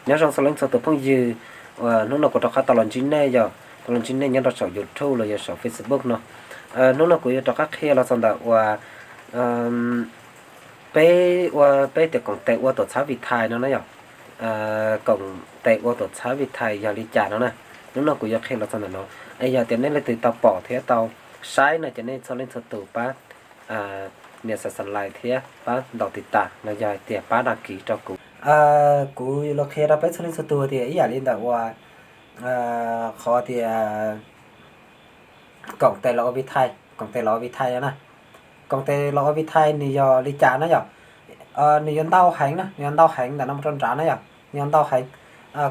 Nyob zoo txhua leej txhua tus phooj ywg, uas hnub no kuv rov qab tau los ntsib nej yog tau los ntsib nej nyob rau saum YouTube los yog saum Facebook no. Hnub no kuv yuav rov qab qhia los txog ntawm uas peb ua peb tias koom tes ua tuam txhab Vithai no na yog, koom tes ua tuam txhab Vithai yog li cas no na. Hnub no kuv yuav qhia los txog ntawm no. Es yog tias nej leej twg tau pom thiab tau saib no ces nej txhua leej txhua tus pab nias subscribe thiab pab ntaus tiv tas los yog hais tias pab đăng ký rau kuv. Kuv los qhia rau peb txhua leej txhua tus tias ib yam li ntawm uas qhov tias koom tes los ua Vithai, koom tes los ua Vithai na. Koom tes los ua Vithai nws yog li cas na yog, nws yuav ntau heev na, nws yuav ntau heev ntawm no mus rau nrad na yog, nws yuav ntau heev.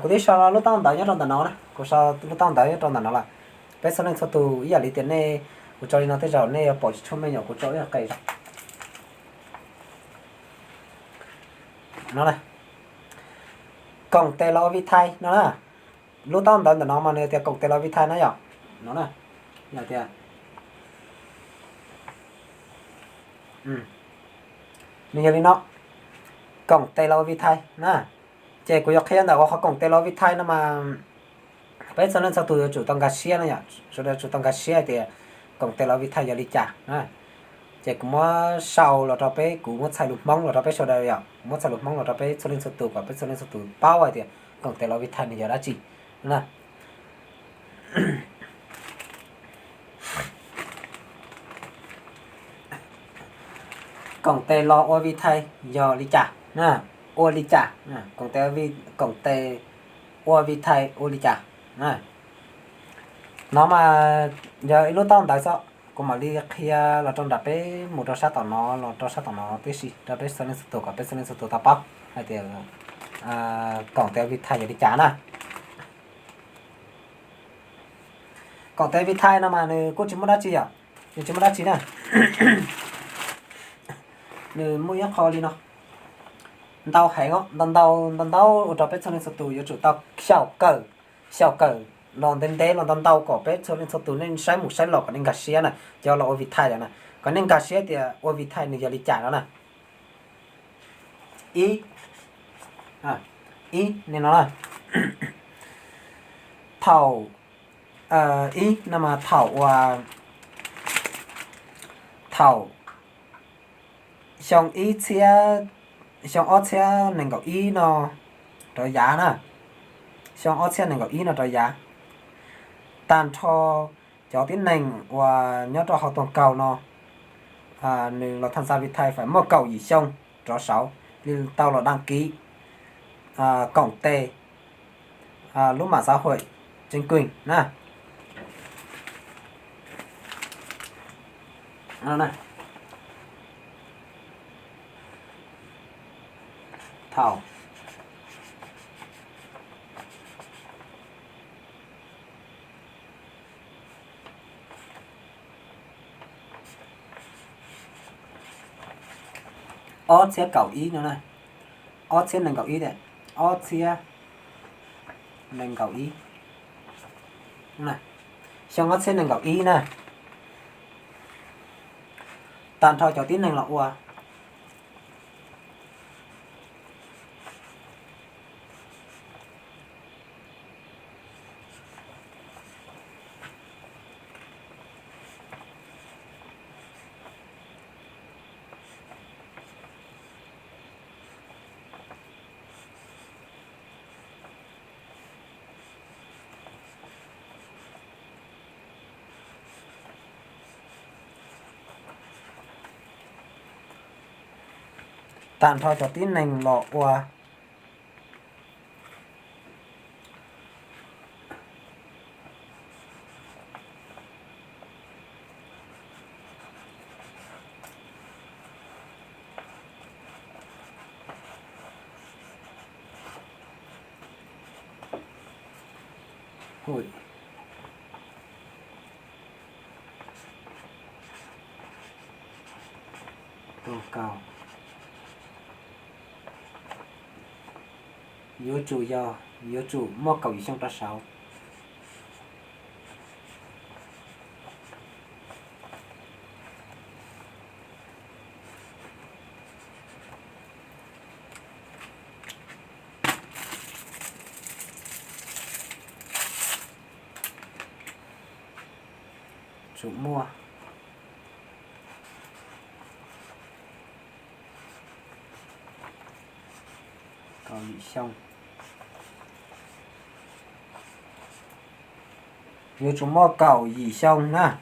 Kuv twb sau lub taub ntawv nyob rau ntawm no na, kuv sau lub taub ntawv nyob rau ntawm no lawm. Peb txhua leej txhua tus ib yam li tias nej, kuv tso li no tej zaum nej yuav pom tsis tshua meej, kuv tso ib qe no na. Koom tes los ua Vithai no na. Lub taub ntawv ntawm no mas nws tias koom tes los ua Vithai na yom. No na, yog tias nws yog li no, koom tes los ua Vithai na. Ces kuv yuav qhia ntawm uas qhov koom tes los ua Vithai no mas peb txhua leej txhua tus yuav tsum tau nkag siab na yom, sawv daws tsum tau nkag siab hais tias koom tes los ua Vithai yog li cas na. Ces kuv muab sau los rau peb, kuv muab txhais lus Hmoob los rau peb sawv daws yom, kuv muab txhais lus Hmoob los rau peb txhua leej txhua tus kom peb txhua leej txhua tus paub hais tias koom tes los ua Vithai nws yog dab tsi na. Koom tes los ua Vithai yog li cas na, ua li cas, koom tes, koom tes ua Vithai ua li cas na. No mas yog ib lub taub ntawv xwb, kuv mam li qhia los rau nram peb mus rau sab tom no, los rau sab tom no tib si rau peb txhua leej txhua tus kom peb txhua leej txhua tus tau paub hais tias koom tes ua Vithai yog li cas na. Koom tes ua Vithai no mas nws kuj tsis muaj dab tsi yom, nws tsis muaj dab tsi na. Nws muaj ib qho li no, ntau heev os, ntau ntau ntau ntau ua rau peb txhua leej txhua tus yuav tsum tau xyaum kawm, xyaum kawm los ntev ntev los ntau ntau kom peb txhua leej txhua tus nej saib mus saib los kom nej nkag siab na, cov los ua Vithai lawm na, kom nej nkag siab tias ua Vithai nws yog li cas no na. Ib, ib, no na, thaum, ib no mas thaum uas, thaum xyoo ib txhiab, xyoo ob txhiab nees nkaum ib no rov yav na, xyoo ob txhiab nees nkaum ib no rov yav, tag nrho cov tib neeg uas nyob rau hauv toog kaug no, nws los tham ntxa Vithai phải muaj kaum yim xyoo rov saud li tau los đăng ký koom tes lub mạng xã hội chính quyền na. Thaum ob txhiab kaum ib no na, ob txhiab nees nkaum ib, ob txhiab nees nkaum ib, xyoo ob txhiab nees nkaum ib na, tag nrho cov tib neeg los ua tag nrho cov tib neeg los ua Yuav tsum yog, yuav tsum muaj kaum yim xyoo rov saud. tsum muaj kaum yim xyoo. Yuav tsum muaj kaum yim xyoo na.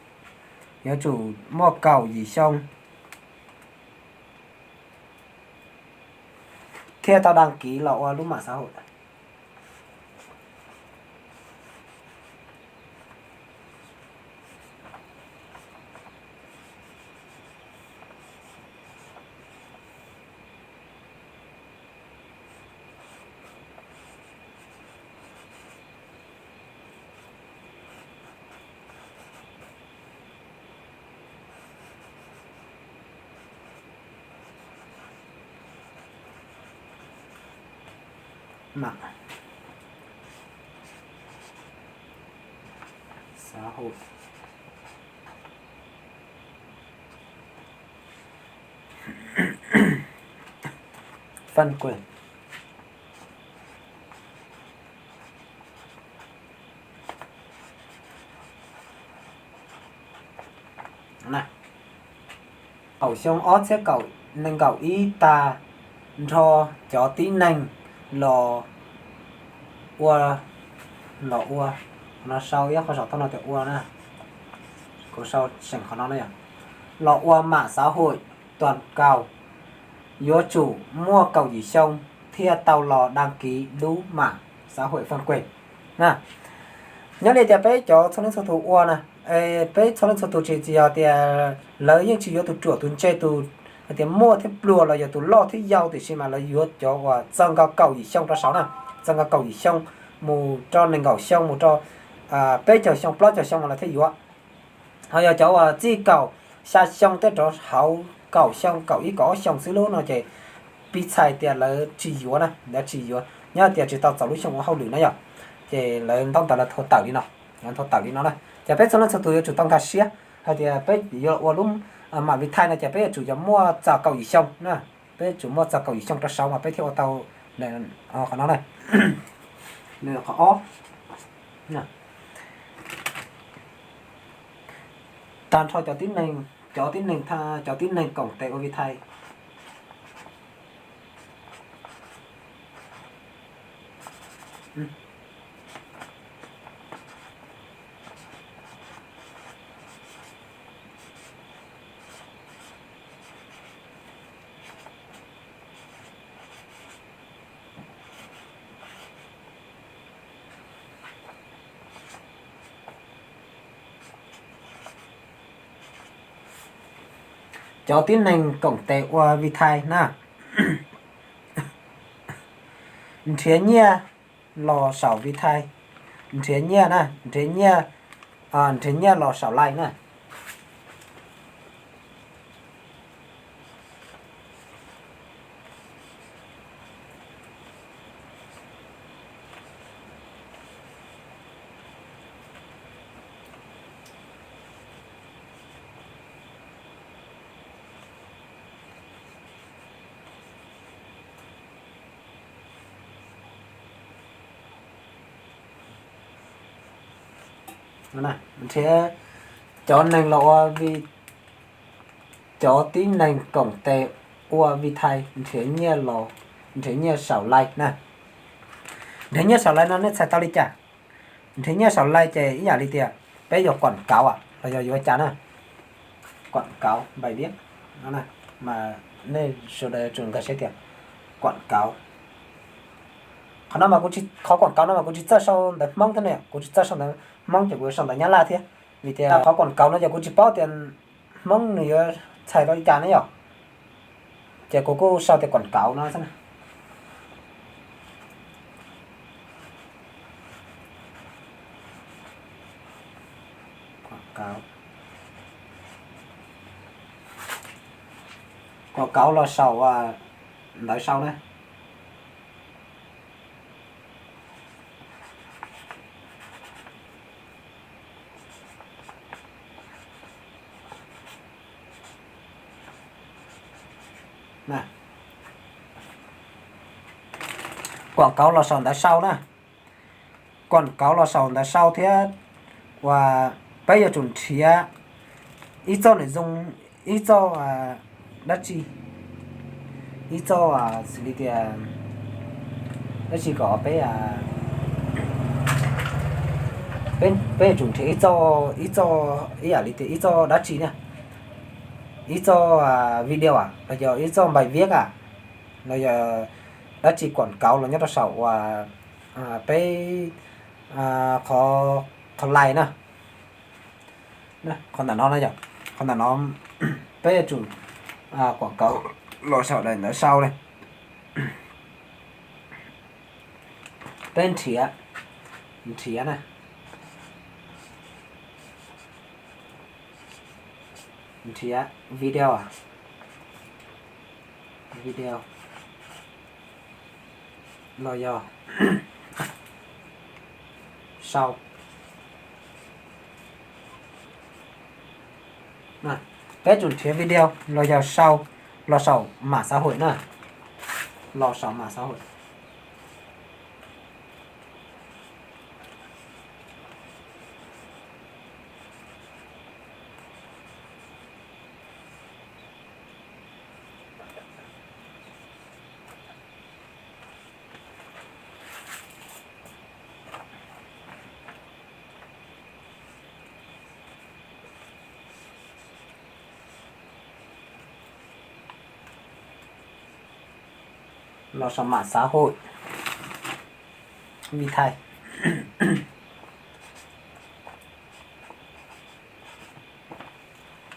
Yuav tsum muaj kaum yim xyoo thiaj tau đăng ký los ua lub mạng xã hội. Mạng xã hội phân quyền. Qaum xyoo ob txhiab kaum, nees nkaum ib tag nrho cov tib neeg los ua, los ua, no sau ib qho saum toj no tias ua na, kuv sau seem qhov no na yom, los ua mạng xã hội toàn cầu, yuav tsum muaj kaum yim xyoo thiaj tau los đăng ký lub mạng xã hội phân quyền na. Nyob li tias peb cov txhua leej txhua tus ua na, peb txhua leej txhua tus tsis, tsis yog tias lawv yeej tsis yuav tus ruam tus ntse, tus hais tias muaj thiab pluag los yog tus loj thiab yau, tiam sis mas lawv yuav cov uas txog nkaus kaum yim xyoo rau saud na, txog nkaus kaum yim xyoo mus rau nees nkaum xyoo mus rau peb caug xyoo plaub caug xyoo mas lawv thiaj yuav. Ho yog cov uas txij kaum xya xyoo tej rov hauv kaum xyoo kaum ib kaum ob xyoo xwb lub no ces piv txhais tias lawv tsis yuav na, lawv tsis yuav nyob tias tsis tau txaus lub xyoo ua hauj lwm na yom. Ces lawv ntaub ntawv lawv thau tawm li no, lawv thau tawm li no na. Ces peb txhua leej txhua tus yuav tsum tau nkag siab hais tias peb yuav ua lub mạng Vitae no ces peb yuav tsum yog muaj txog kaum yim xyoo na, peb yuav tsum muaj txog kaum yim xyoo rau saud mas peb thiaj ua tau qhov no na. Qhov ob, tag nrho cov tib neeg, cov tib neeg, cov tib neeg koom tes ua Vitae. Cov tib neeg koom tes ua Vitae na, nrhiav nyiaj los saum Vitae, nrhiav nyiaj na, nrhiav nyiaj, nrhiav nyiaj los saum Line na. Nrhiav cov neeg los ua, cov tib neeg koom tes ua Vitae nrhiav nyiaj los, nrhiav nyiaj saum Line na. Nrhiav nyiaj saum Line no nej txhais tau li cas? Nrhiav nyiaj saum Line ces ib yam li tias peb yuav quảng cáo los yog yuav ua cas na. Quảng cáo bài viết no, mas nej sawv daws tsum nkag siab tias quảng cáo. Qhov no mas kuv tsis, qhov quảng cáo no mas kuv tsis txawj sau ntawv Hmoob thiab ne, kuv tsis txawj sau ntawv Hmoob ces kuv yuav sau ntawv Nyab Laj thiab. Vim tias qhov quảng cáo no ces kuv tsis paub tias Hmoob nws yuav txhais tau li cas ne yom. Ces kuv kuj sau tias quảng cáo no xwb na. Quảng cáo los saum ntawv sau na. Quảng cáo los saum ntawv sau na. Quảng cáo los saum ntawv sau thiab uas peb yuav tsum nrhiav Ib txoj nws zoo, ib txoj dab tsi, ib txoj xws li tias dab tsi kom peb, peb yuav tsum nrhiav ib txoj, ib txoj, ib yam li tias ib txoj dab tsi na, ib txoj video los yog ib txoj npais viab los yog dab tsi kuam kauv los nyob rau saum uas peb qhov, qhov lais na. Qhov ntawm no na yom, qhov ntawm no peb yuav tsum kuam kauv los saum daim ntawv sau li. Peb nrhiav, nrhiav na, nrhiav video, video los yog sau. Peb tsum nrhiav video los yog sau los saum mam xav huim na, los saum mam xav huim. Los saum mam xav huim vi thai.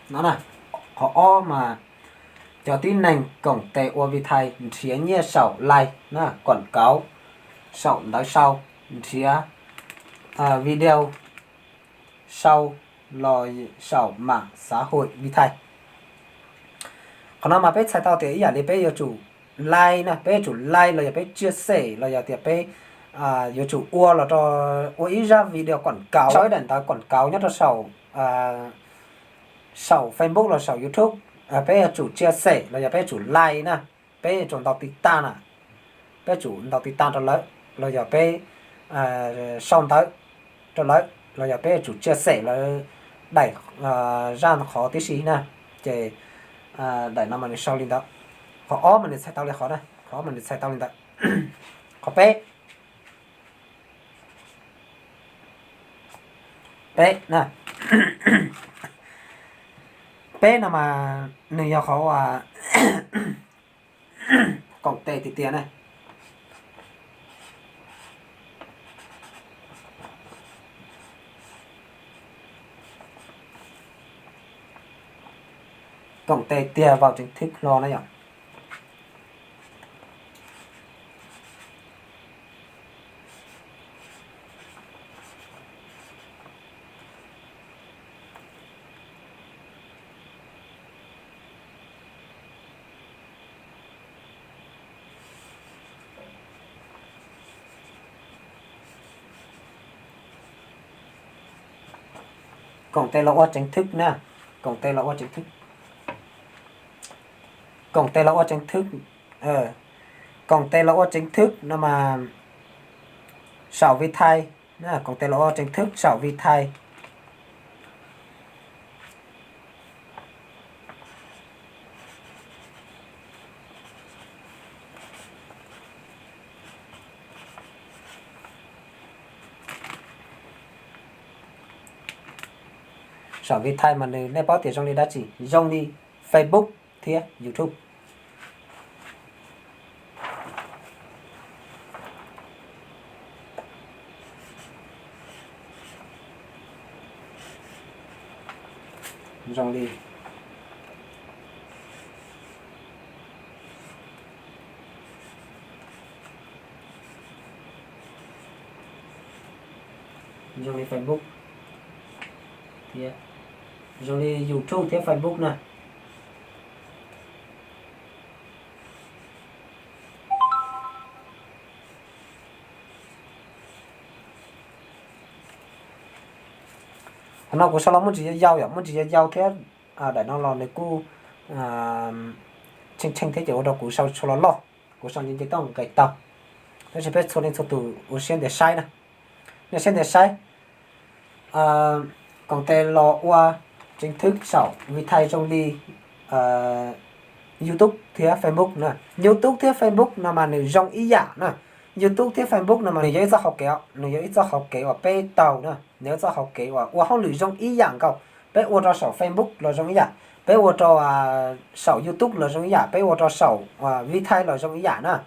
No na, qhov ob mas cov tib neeg koom tes ua vi thai nrhiav nyiaj saum lais na, kuam kauv, saum ntawv sau, nrhiav video sau los saum mam xav huim vi thai. Qhov no mas peb txhais tau tias ib yam li peb yuav tsum like na, peb yuav tsum like los yog peb chia sẻ los yog tias peb yuav tsum ua los rau, ua ib zaj video kuam kauv, sau ib daim ntawv kuam kauv nyob rau saum, saum Facebook los saum YouTube, peb yuav tsum chia sẻ los yog peb yuav tsum like na, peb yuav tsum ntaus tiv tas na, peb yuav tsum ntaus tiv tas rau lawv los yog peb sau ntawv rau lawv los yog peb yuav tsum chia sẻ lawv daim, zaj qhov tib si na. Ces daim no mas nws sau li ntawd. Qhov ob mas nws txhais tau li qhov na, qhov ob mas nws txhais tau li ntawd. Qhov peb, peb na, peb no mas nws yog qhov koom tes tiag tiag na. Koom tes tiag vào chính thức hlo na yom. Koom tes los ua chính thức na, koom tes los ua chính thức. Koom tes los ua chính thức, koom tes los ua chính thức no mas saum vi thai, koom tes los ua chính thức saum vi thai. Saum vi thai mas nws, nej paub tias zoo li dab tsi? Zoo li Facebook thiab YouTube. Zoo li, zoo li Facebook thiab, zoo li YouTube thiab Facebook na. Qhov no kuv sau los muaj ntsis yau yau yom, muaj ntsis yau yau thiab. Daim no los nws kuj tsheej tsheej thiab ces ua rau kuv sau tshua los loj, kuv sau nce nce toj nqes tau. Tab sis peb txhua leej txhua tus ua siab ntev saib na, nej siab ntev saib. Koom tes los ua chính thức saum Vitae zoo li YouTube thiab Facebook na. YouTube thiab Facebook no mas nws zoo ib yam na. YouTube thiab Facebook no mas nws yog ib txoj hauv kev, nws yog ib txoj hauv kev uas peb taug na, nws yog ib txoj hauv kev uas ua hauj lwm zoo ib yam nkaus. Peb ua rau saum Facebook los zoo ib yam, peb ua rau saum YouTube los zoo ib yam, peb ua rau saum Vitae los zoo ib yam na,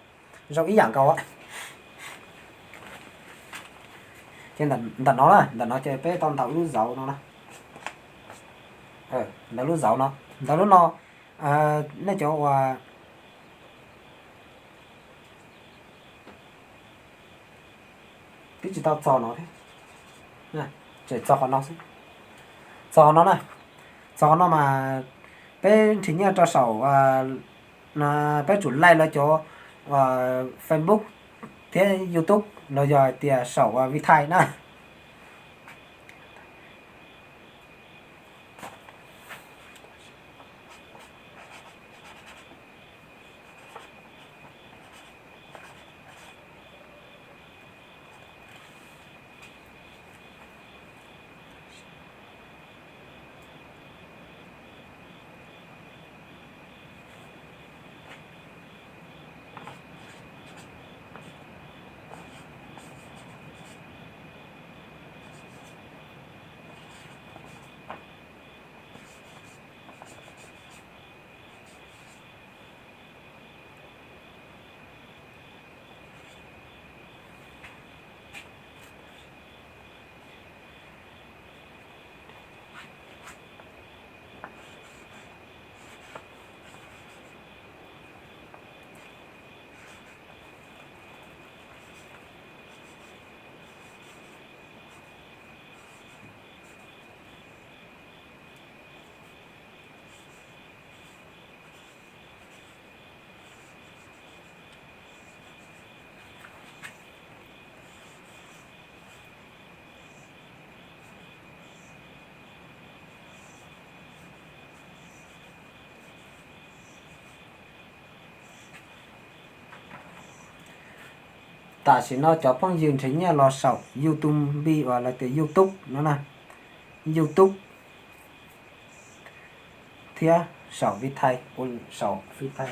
zoo ib yam nkaus. Ces ntawm no na, ntawm no ces peb tau ntaus lub zauv no na. Ntaus lub zauv no, ntaus lub no, nej cov uas twb tsis tau txog no thiab, tseem txog qhov no xwb. Txog qhov no na, txog qhov no mas peb nrhiav nyiaj rau saum, peb tsum laij lawv cov Facebook thiab YouTube los yog hais tias saum Vitae na. Tam sim no cov phooj ywg nrhiav nyiaj los saum YouTube uas lawv tias YouTube no na, YouTube thiab saum Vitae, saum Vitae.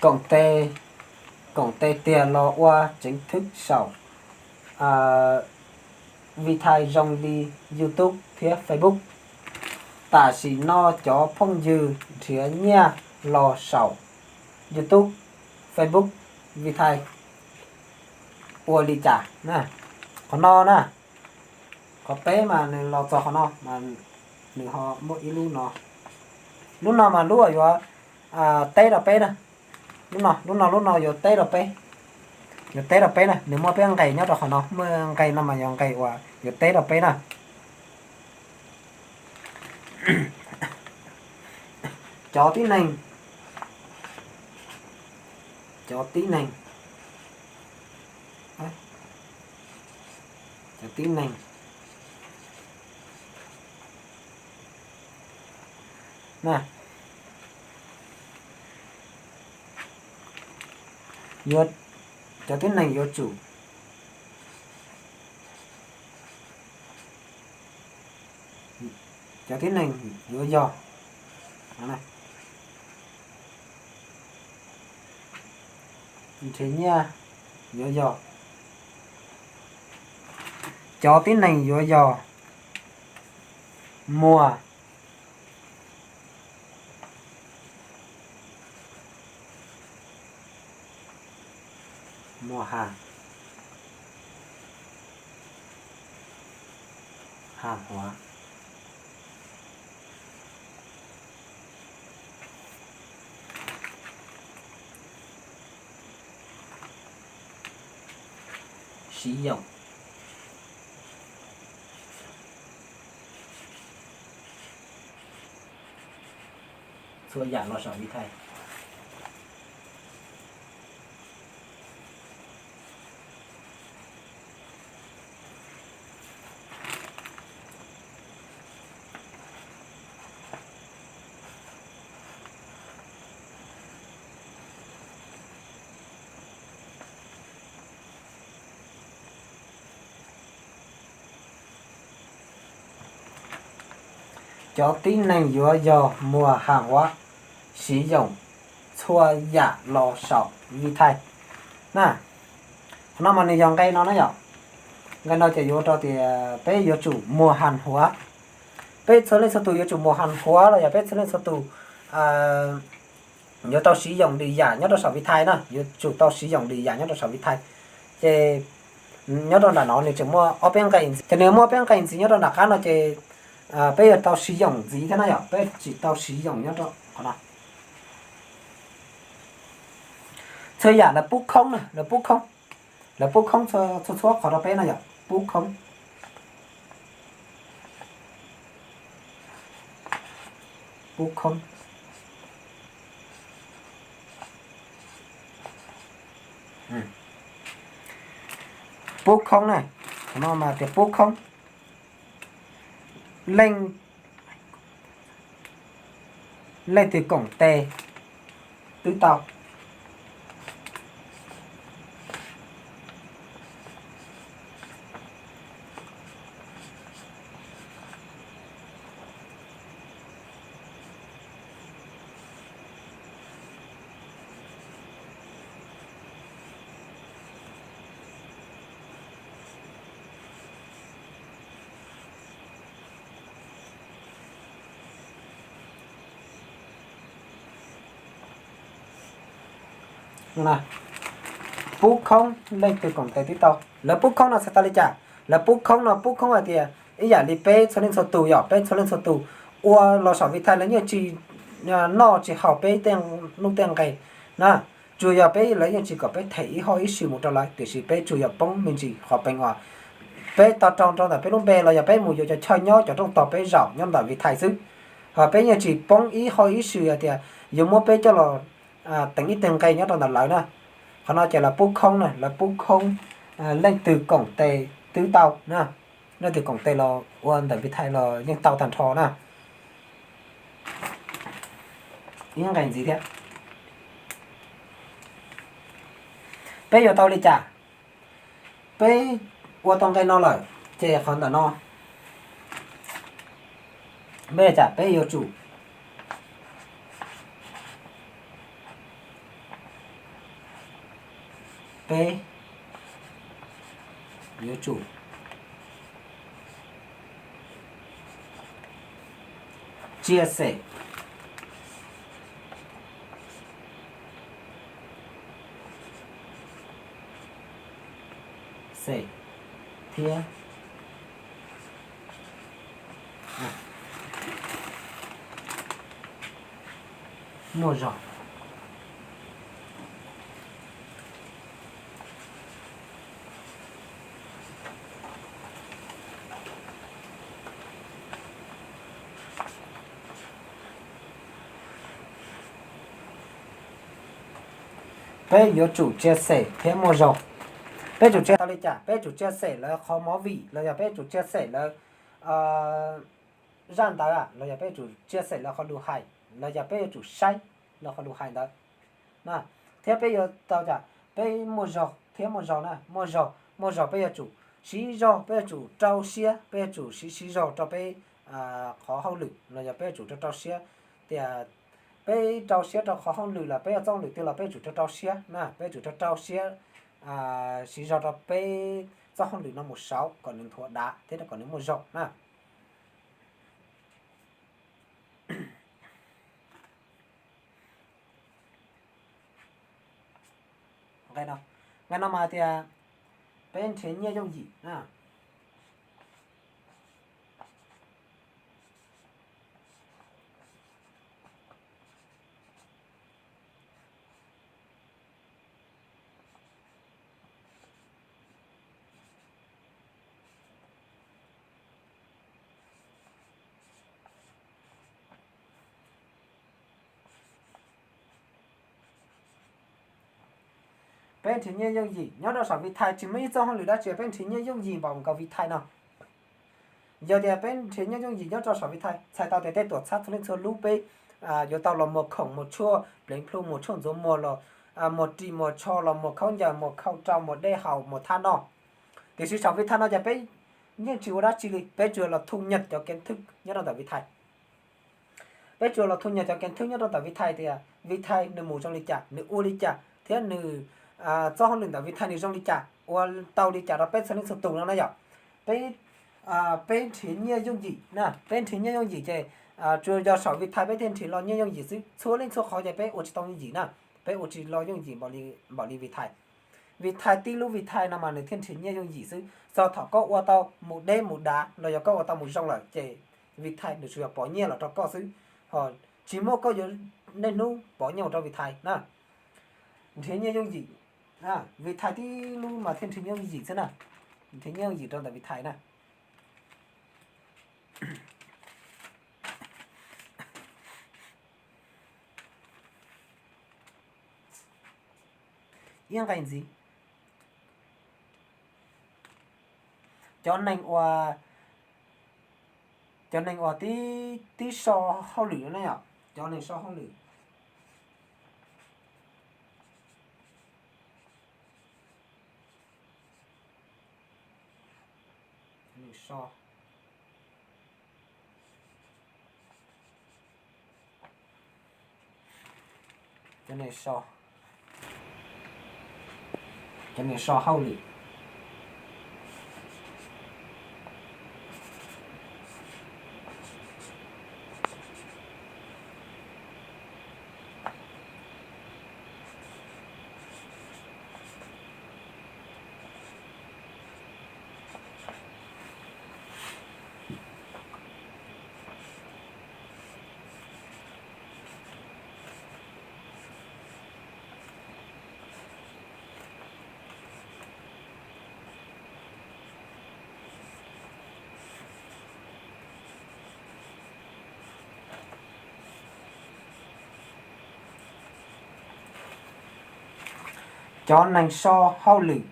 Koom tes, koom tes tiag los ua chính thức saum Vitae zoo li YouTube thiab Facebook. Tam sim no cov phooj ywg nrhiav nyiaj los saum YouTube, Facebook, Vitae ua li cas na? Qhov no na, qhov peb mas nws los txog qhov no mas nws ho muaj ib lub no. Lub no mas lub uas yuav teb rau peb na. Lub no, lub no, lub no yuav teb rau peb, yuav teb rau peb na. Nws muaj peb nqe nyob rau qhov no, muaj nqe no mas yog nqe uas yuav teb rau peb na. Cov tib neeg, cov tib neeg, cov tib neeg na, yuav, cov tib neeg yuav tsum, cov tib neeg yuav yog, nrhiav nyiaj yuav yog, cov tib neeg yuav yog Muas, Muas Has, Has Huav. siv yoos txhua yam los saum vi thais. Cov tib neeg yuav yog muag has huav, siv yoos txhua yam los saum vi thais na. Qhov no mas nws yog nqe no na yom. Nqe no ces yuav rau tias peb yuav tsum muag has huav. Peb txhua leej txhua tus yuav tsum muag has huav los yog peb txhua leej txhua tus yuav tau siv yoos lwm yam nyob rau saum vi thais na, yuav tsum tau siv yoos lwm yam nyob rau saum vi thais. Ces nyob rau nram no nws tseem muaj ob peb nqe ntxiv, ces nws muaj ob peb nqe ntxiv nyob rau nram qab no ces peb yuav tau siv yoos ntxiv thiab na yom, peb tsis tau siv yoos nyob rau qhov no. Txhua yam lawv pub khoob na, lawv pub khoob, lawv pub khoob txhua txhua qhov rau peb na yom, pub khoob, pub khoob, pub khoob na. Qhov no mas tias pub khoob, leej, leej twg koom tes twb tau. Pub khoob, leej twg koom tes twb tau. Lawv pub khoob no txhais tau li cas? Lawv pub khoob no pub khoob hais tias ib yam li peb txhua leej txhua tus yom, peb txhua leej txhua tus ua los saum vi thais lawv yeej tsis noj tsis haus peb tej nuj tej nqe na. Tsuas yog peb, lawv yeej tsis kom peb them ib hoj ib sw mus rau lawv, tiam sis peb tsuas yog poob me ntsis qhov peev uas peb tau rau rau ntawm peb lub npe los yog peb mus yuav cov chaw nyob cov rooj tog peb zaum nyob ntawm vi thais xwb. Ho peb yeej tsis poob ib hoj ib sw hais tias yuav muab peb coj los teev ib teg nqe nyob rau ntawm lawv na. Qhov no ces lawv pub khoob na, lawv pub khoob, leej twg koom tes twb tau na. Leej twg koom tes los ua ntawm vi thais los yeej tau tag nrho na. Ib nqe ntxiv thiab. Peb yuav tau li cas? Peb ua tau nqe no lawm ces qhov ntawm no peb cas peb yuav tsum, peb yuav tsum tsia xem, xem thiab muaj zog. Peb yuav tsum tsia xem thiab muaj zog. Peb tsum tsia tau li cas? Peb tsum tsia xem lawv qhov movie los yog peb tsum tsia xem lawv zaj ntawd los yog peb tsum tsia xem lawv qhov lus hais los yog peb yuav tsum saib lawv qhov lus hais ntawd na. Thiab peb yuav tau cas? Peb muaj zog thiab muaj zog na, muaj zog, muaj zog peb yuav tsum siv zog, peb yuav tsum rau siab, peb yuav tsum siv siv zog rau peb qhov hauj lwm los yog peb yuav tsum rau rau siab tias peb rau siab rau qhov hauj lwm los peb ua txoj hauj lwm twg los peb yuav tsum rau rau siab na, peb yuav tsum rau rau siab siv zog rau peb txoj hauj lwm no mus saud kom nws nthuav dav thiab kom nws muaj zog na. Nqe no mas tias peb nrhiav nyiaj yooj yim na. Peb nrhiav nyiaj yooj yim nyob rau saum Vithai tsis muaj ib txoj hauj lwm dab tsi peb nrhiav nyiaj yooj yim npaum nkaus Vithai no. Yog tias peb nrhiav nyiaj yooj yim nyob rau saum Vithai, txhais tau tias tej tuam txhab txhua leej txhua lub peb yuav tau los muag khoom muag tshuaj pleev plhu, muag tshuaj ntxuav muag los, muag ris muag tsho los muag khaub ncaws, muag khau rau, muag dej haus, muag thab noj. Tiam sis saum Vithai no ces peb yeej tsis ua dab tsi li, peb tsuas los thu nyaj cov kev thwj nyob rau ntawm Vithai. Peb tsuas los thu nyaj cov kev thwj nyob rau ntawm Vithai tias Vithai nws mus zoo li cas, nws ua li cas thiab nws txoj hauj lwm ntawm Vithai nws zoo li cas, ua tau li cas rau peb txhua leej txhua tus no na yom. Peb, peb nrhiav nyiaj yooj yim na, peb nrhiav nyiaj yooj yim ces tsuas yog saum Vithai peb thiaj nrhiav los nyiaj yooj yim xwb, txhua leej txhua qhov ces peb ua tsis tau yooj yim na, peb ua tsis los yooj yim npaum li Vithai. Vithai tib lub Vithai no mas nws thiaj nrhiav nyiaj yooj yim xwb, txog thaum koj ua tau mus deb mus dav los yog koj ua tau mus zoo lawm ces Vithai nws tsuas yog pov nyiaj los rau koj xwb, ho tsis muaj koj yuav niaj hnub pov nyiaj mus rau Vithai na. Nrhiav nyiaj yooj yim, Vithai tib lub mas thiaj nrhiav nyiaj yooj yim xwb na, nrhiav nyiaj yooj yim rau ntawm Vithai na. Ib nqe ntxiv, cov neeg uas, cov neeg uas tib, tib so hauj lwm na yom, cov neeg so hauj lwm, neeg so, cov neeg so, cov neeg so hauj lwm. Cov neeg so hauj lwm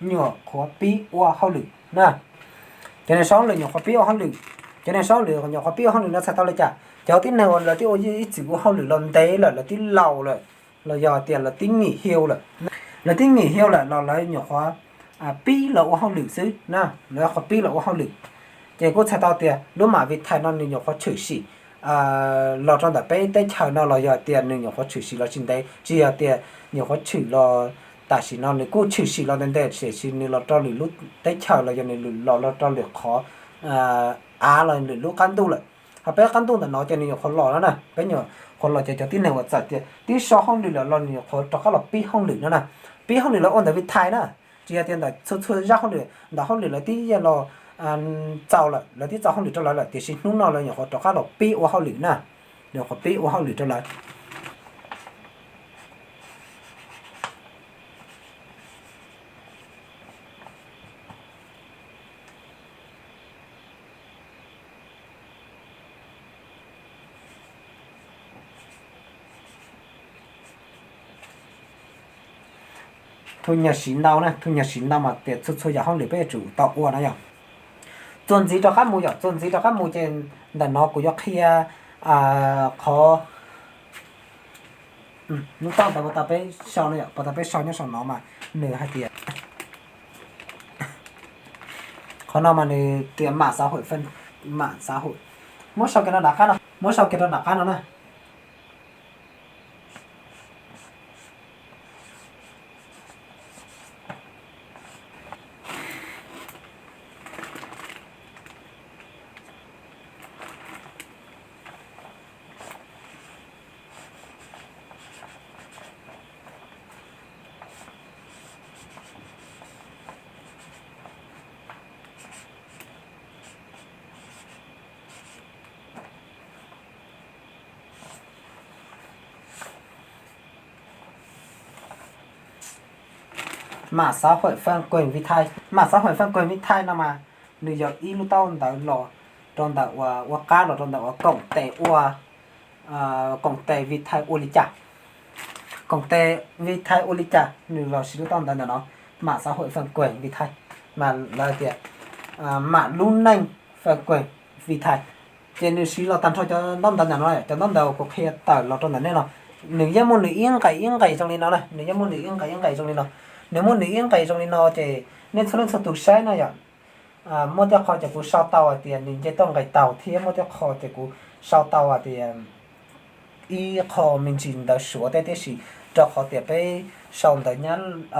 nyuam qhuav pib ua hauj lwm na. Cov neeg so hauj lwm nyuam qhuav pib ua hauj lwm. Cov neeg so hauj lwm nyuam qhuav pib ua hauj lwm no txhais tau li cas? Cov tib neeg uas lawv twb ua ib txwm ua hauj lwm los ntev lawm, lawv twb laus lawm, los yog tias lawv twb nghỉ hưu lawm. Lawv twb nghỉ hưu lawm los lawv nyuam qhuav pib los ua hauj lwm xwb na, lawv qhuav pib los ua hauj lwm. Ces kuj txhais tau tias lub mam Vithai no nws nyuam qhuav tshwm sim los rau ntawm peb teb chaws no los yog tias nws nyuam qhuav tshwm sim los tsis ntev, tsis yog tias nyuam qhuav tshwm los tam sim no, nws kuj tshwm sim los ntev ntev tiam sis nws los rau lwm lub teb chaws los yog nws los, los rau lwm qhov av los lwm lub qab ntuj lawm. Ho peb qab ntuj ntawm no ces nws nyuam qhuav los no na, peb nyuam qhuav los ces cov tib neeg uas txawm tias twb so hauj lwm lawm los nws nyuam qhuav rov qab los pib hauj lwm no na. Pib hauj lwm los ua ntawm Vithai na, tsis yog tias ntawm txhua txhua zaj hauj lwm, ntawm hauj lwm lawv twb yeej los txaus lawm, lawv twb txaus hauj lwm rau lawv lawm tiam sis hnub no lawv nyuam qhuav rov qab los pib ua hauj lwm na, nyuam qhuav pib ua hauj lwm rau lawv. Thu nyag siv ntau na, thu nyag siv ntau mas tias txhua txhua yam hauj lwm peb yuav tsum tau ua no yog. Txuas ntxiv rov qab mus yom, txuas ntxiv rov qab mus ces ntawm no kuv yuav qhia qhov, lub toj ntawd puas tau peb sau no yom, puas tau peb sau nyob saum no mas nws hais tias, qhov no mas nws tias mã xã hội, mã xã hội. Muab sau kiag rau nram qab no, muab sau kiag rau nram qab no na. Mạng xã hội Fan Quyền Vitae, mạng xã hội Fan Quyền Vitae no mas nws yog ib lub taub ntawv los rau ntawm uas ua qab los rau ntawm uas koom tes ua, koom tes Vitae ua li cas. koom tes Vitae ua li cas nws los siv lub tau ntawv ntawm no, mạng xã hội phần quyền Vitae, mas lawv tias mạng lưới phần quyền Vitae. Ces nws siv los tag nrho cov ntaub ntawv ntawm no, cov ntaub ntawv kuv qhia tawm los rau ntawm nej no, nws yeej muaj nws ib nqes ib nqes zoo li no na, nws yeej muaj nws ib nqes ib nqes zoo li no. Nws muaj nws ib nqes zoo li no ces nej txhua leej txhua tus saib na yom. Muaj tej qho ces kuv sau tau hais tias nws nce toj nqes taug thiab muaj tej qho ces kuv sau tau hais tias ib qho me ntsis ntawv Suav tej tiam sis rau qhov tias peb sau ntawv Nyab,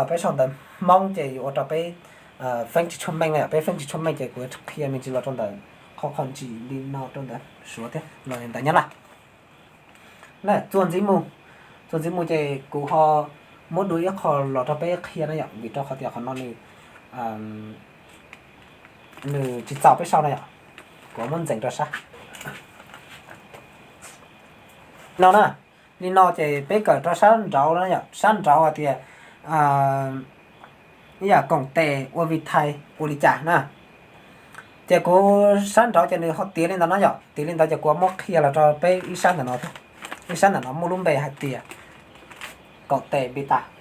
peb sau ntawv Hmoob ces yuav ua rau peb feeb tsis tshua meej na, peb feeb tsis tshua meej ces kuv qhia me ntsis los rau ntawm qhov qhov ntsis li no rau ntawv Suav thiab los ntawv Nyab Laj. Na, txuas ntxiv mus, txuas ntxiv mus ces kuv ho muab dua ib qho los rau peb qhia na yom, vim rau qhov tias qhov no nws, nws tsis txaus peb sau na yom. Kuv muab ntxeev rau sab no na. Li no ces peb kawm rau sab nraud na yom, sab nraud hais tias ib yam koom tes ua Vitae ua li cas na. Ces kuv sab nraud ces nws ho tiav li ntawd no yom, tiav li ntawd ces kuv muab qhia los rau peb ib sab ntawm no, ib sab ntawm no muaj lub npe hais tias koom tes Vitae.